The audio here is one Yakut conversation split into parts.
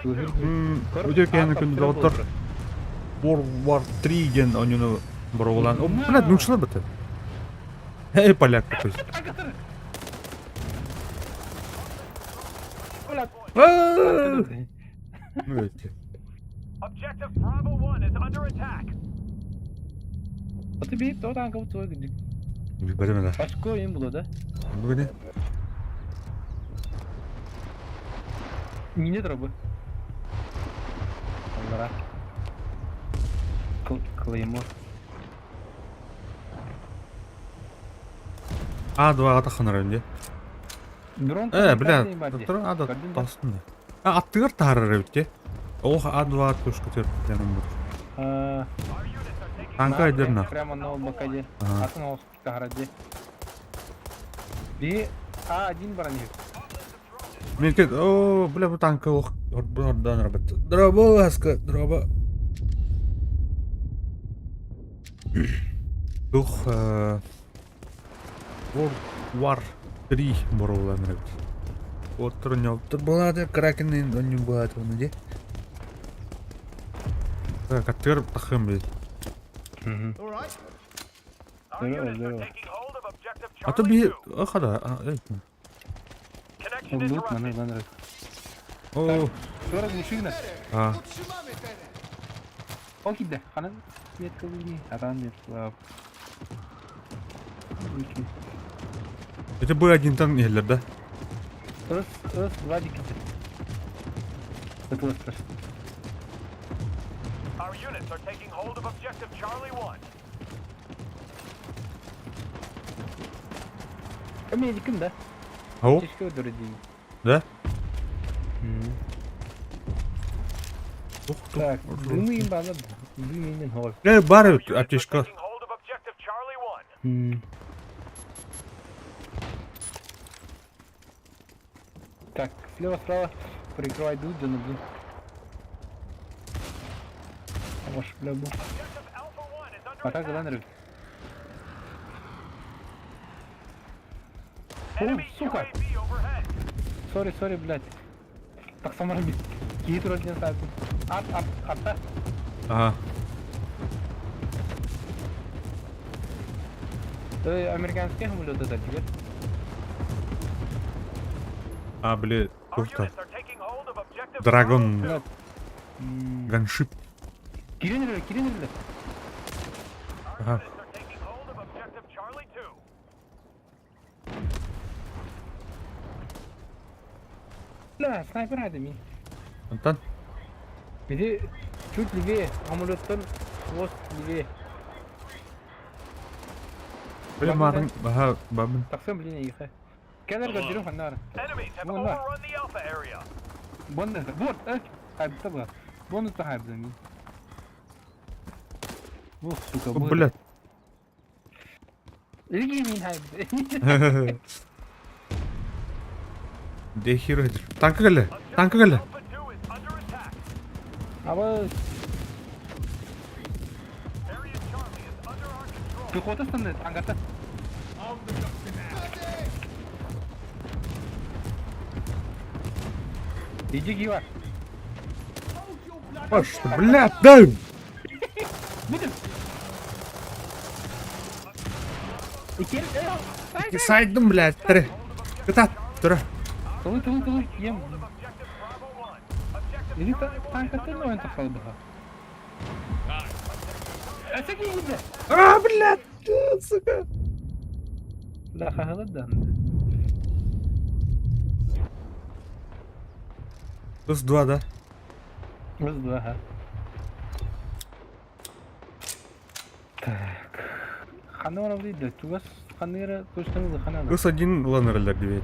Үтүө киһини күндү доҕоттор. World War 3 диэн оонньууну боруобалаан. О, блядь, нууччалар быты. Эй, поляк такой. Ну эти. Objective Bravo 1 is under attack. А ты бейт, то танка вот свой. Билбэтим да. Очко им было, да? Бүгүн Не дробы. Аллара. Клеймо. А2 тахынар инде. Дрон. Э, бля, А да тастын да. А аттыгар таарар эбит те. Ох, А2 тушка төр яным бут. Танка айдырна. Прямо на блокаде. Атын ол тахараде. Би А1 баран Мен кет, о, бля, бу танка ох, ордан рабат. Дроба, аска, дроба. Дух, World War 3 боруулан эбит. Оттор ньоптор буолааты, Кракенин онньуу буолааты оны дии. Так, аттыгар тахым бит. Здорово, здорово. А то би... Хада, Лут, маны, маны. О, Что разглуши а. Окей, да. Ханан метка луни, аран метка. Это бы один танк не да? Раз, раз, два, диките. Это страшно. Our units are taking hold of objective Charlie 1. Медикин, да? Ау? Тишке өдөрө Да? Ух, Так, дымы им база. Дымы им хол. Э, бар аптечка. Taking hold of objective Charlie 1. Так, слева, справа прикрывай дуд, да блин. Ваш бля бу. Objective Alpha 1 is under А так attack. Ланры. О, Enemy сука! UAV overhead. Сори, сори, блядь. Так самара бит. Киит роль не ставит. Ат, ат, ат, Ага. Э, американский самолет это теперь. А, бля, Our тух-то. units are taking hold of objective Драгон. Bravo 2. Ганшип. Кирин, Кирин, Our Ага. units are taking hold of objective Charlie 2. Бля, снайпер hadi ми. Антон? Биди чуть левее, самолеттан хвост левее. Бля, марын, ага, бабын. Таксам блин их. Кенер гадиру ханнар. Enemies have Вон, да. overrun the Alpha area. Бон, вот, э, хайп табла. Бон это хайп за ми. Вот, сука, О, вот. бля. Иги мин хайп. Дехир өдір. Танка келе, танка келе. Alpha 2 is under attack. Аба, Area Charlie is under our control. пехота станет, ангата. Иди, Гива. А что, бля, дай! Будем. Сайдым, блядь, тірі. Кытат, түрі. Тылы, тылы, тылы, ем. Objective Bravo 1. Objective Иди Charlie 1 танк is ты under ну attack. это халбаха. А бля. А, блядь, сука. Да, хагала да. Плюс два, да? Раз, два, ага. Так. Ханора выйдет. У вас ханера точно было ханана. Плюс один ланерлер девять,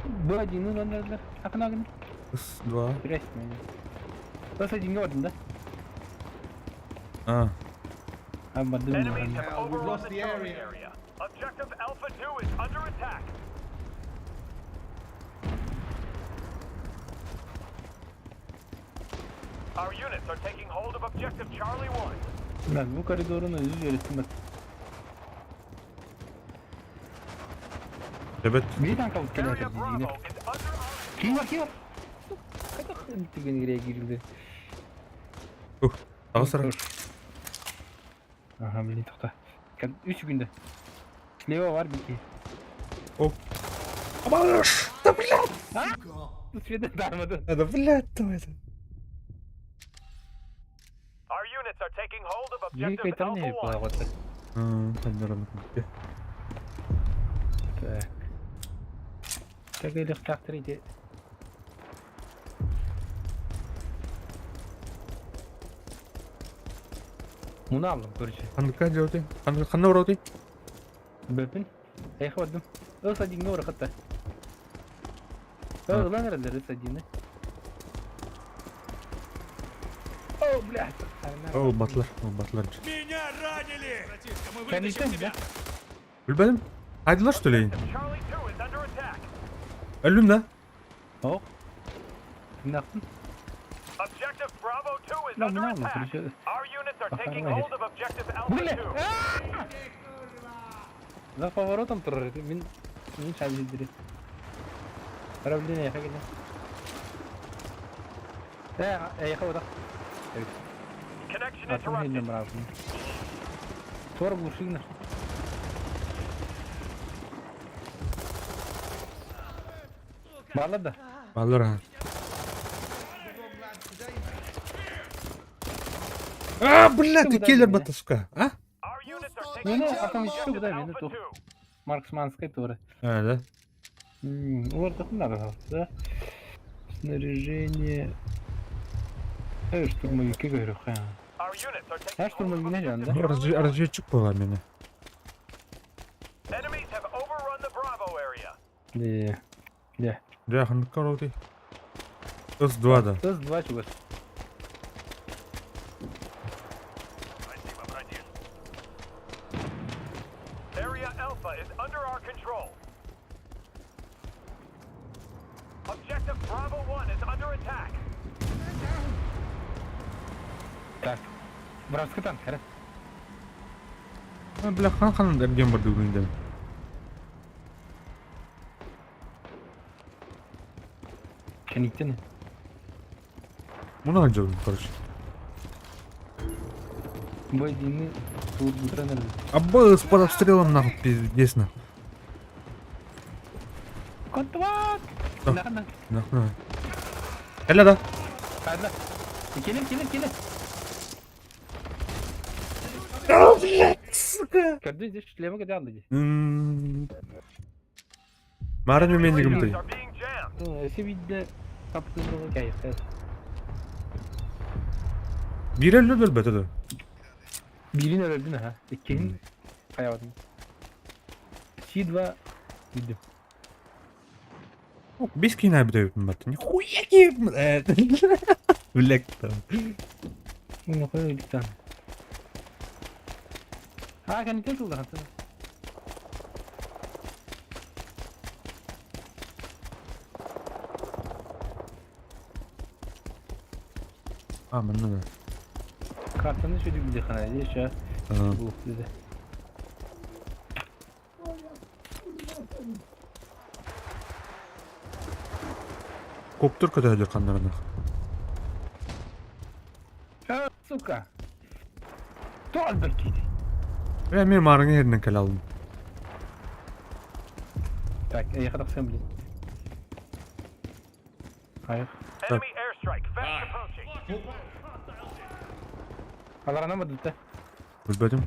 Б один ну ланерлер. А ханагн? Плюс два. Трясти меня. Плюс один орден, да? А, А, бадым. Enemies have Hell, we've overrun lost the the Charlie area. area. Objective Alpha 2 is under attack. Our units are taking hold of objective Charlie 1. Да, bu koridorun özü yönetim. evet. Bir tank alıp Area geliyor. Bravo is under our Kim var kim var? Түгэн реагировали. Ух, аҕыс. Ага, блин, тоқта. 3 күндө. Слева бар бики. О. Абаш! Да блядь! Света дармады. Да блядь, кто это? Our units are taking hold of Жиги objective кайтар не Alpha 1. була готы. Ханнаран. Так. Так или тактыр иди. Муну алдым, короче. Ханныка делать? Ханна вроде? Бөпін. Эх, бардым. Ыс один ора хатта. А. Ылан эрэлэр ыс один. О, блядь. О, батлар, о, батлар. Меня ранили! Братишка, мы Конечно, вытащим тебя! Билбедим. Хайдылар что ли? Charlie 2 is under attack. Өлүм да. О. Нахуй. Objective Bravo 2 is Да, under ну, attack. короче. Our units are taking Охрана. hold of objective Alpha Бля! 2. За поворотом турар. Мин шабы жидири. Управление яха келе. Э, яха ода. Connection Атын interrupted. хиннем разын. Тор глушигна. Барлар да. Баллар ha. А, блядь, ты киллер бата, сука, а? Our units are taking Ну, hold of автоматически objective куда мени Alpha тух. 2. Марксманская тура. А, да. Олар надо, да? Снаряжение. Штурмовики говорю, ха. Our units are taking А hold of штурмовики не да? Ну, разведчик была меня. Enemies have overrun the Bravo area. Не. Не. Да, ханныка вроде. С2, да. С2 чего? Спасибо, братиш. Area Alpha is under our control. Objective Bravo 1 is under attack. Так. Бравский танк, хара. А, бля, хан хан эрген бар бүгүнден. Кениктен. Муну алжабын, короче. Бой дини тут бутренер. Абы с под обстрелом нахуй, пиздец нахуй. Контвак! Да. На, на. Нахуй. Эля да. Кайда. Келин, келин, келин. А, блядь, сука. Көрдү здесь шлема где алды. Марын мен Radios дегім are being jammed. Эси видде каптырылы кайыкта. Бир эле өлбөтө да. Бирин өлдүн ха. Иккин каябадым. Си2 видим. Бес кейін айбыда өтін баты. Нихуя киіп. Блядь там. Ну кой өлдүк А, кәнекей тулды хатты. А, мына да. Картаны şöyle bir dekana еще. А, Бұл dedi. Коптер көтөдүр кандарына. А, сука. Тол бір кейді. Бля, мен марыңы ерінен кәлі алдым. Так, я хотел блин. Айық. Enemy airstrike fast approaching. Алар анама дүтті. Билбедим.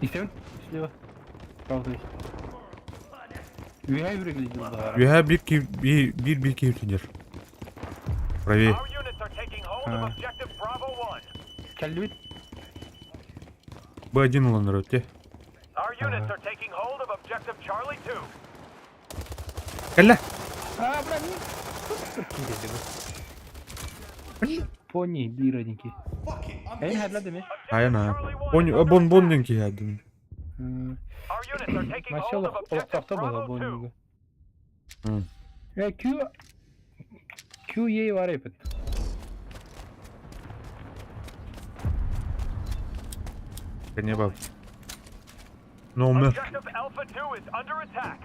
Истемін? Слева. Правда есть. Үйе бүрегілі жылдағара. Үйе bir ki bir bir bir ki өтүдер. Правее. Our units are taking hold of А. objective Bravo 1. Кәлі Б1 уланыр өтте. Our units are taking hold of objective Charlie 2. Кәлі. А, бра, не. Пони, биродники. Эйн хадлады ме? Айна. Charlie 1 Бон is under бон бон attack. ден ки ядым. Our units are taking hold Начало of objective олықтақта бола Bravo 2. бонига. Э, Q Q E var епет. Кәне баб. Номер. Objective Alpha 2 is under attack.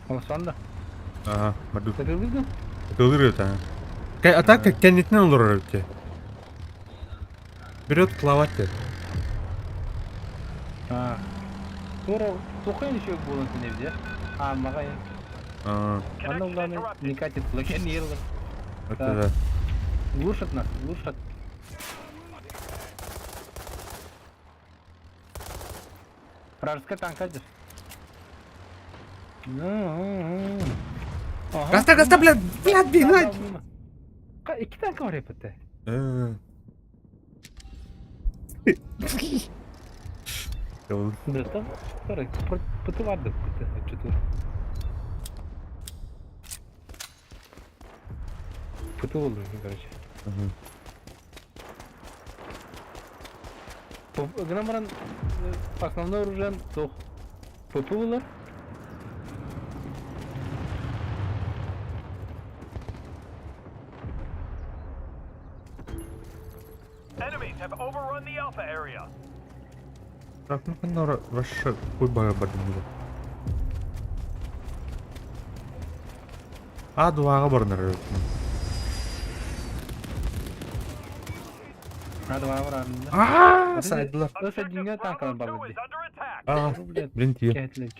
Олсанда. Ага, бардут. Сатыылыыр да? Сатыылыыр это. А так кэннитинэн олорор эбит. Вперед клавать деп. А. Тура тухай еще буолан синебде. А, магай. А, Манна улааны не катит, лакен ерлер. это да. Глушат нас, глушат. Вражеская танка здесь. Ага. Гаста, гаста, блядь, блядь, бегать! Икки танка бар эппитэ. Да, там, пытыварды пыты, Пыты болду, короче. Гынан баран основной оружием туох ПП булар. Enemies have overrun the Alpha area. Так, ну ханна вообще хуй бага бардым. А дуаға барынар. А дуаға барар. Аа, сайдылар. Өс Bravo танкалар 2 бар is under attack. Аа, блин, тие. Кэтлик.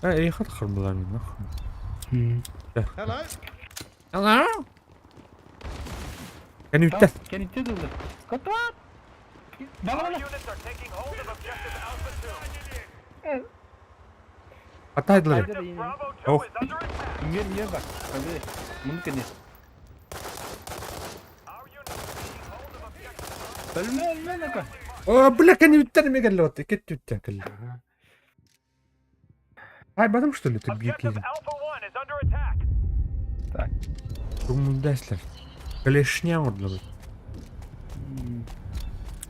Эй, хат хырмылар мин, нахуй. Hello. Hello. Can you test? Can you test? Котот! Бала Our бала! units are taking hold of objective Alpha 2. Атайдылар. Objective Bravo 2 Oh. is under attack. Мир, мир бар. Победы. Муну кене. Our units are taking hold of objective Өлмө, өлмө, нака. О, бля, кani үттен эме келли отты. Кетти үттен келли. Ай, бадым что ли ты Objective бьют Alpha 1 is under attack. Так. Думдәсләр. Клешня ордылар.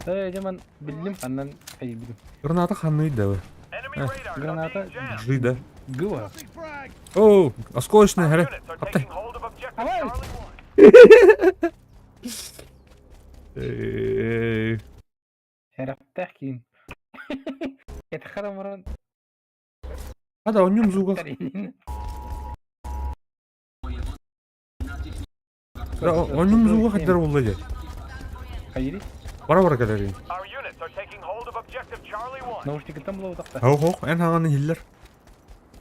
Э, жаман билдим, аннан кайы билдим. Граната ханны да. Enemy radar is Граната. being jammed. Жи да. Гыва. О, осколочная Our хәрә. units are Аптай. taking hold of objective Давай. Charlie 1. Э, Хәрәптәх кийин. Этхара муран. Ада онюм зуга. Онюм зуга хәдәр булды ди. Хайри. Бара бара кәләр. Our units are taking hold of objective Charlie 1. Наушники там было утакта. Хо хо, эн хаганы хиллер.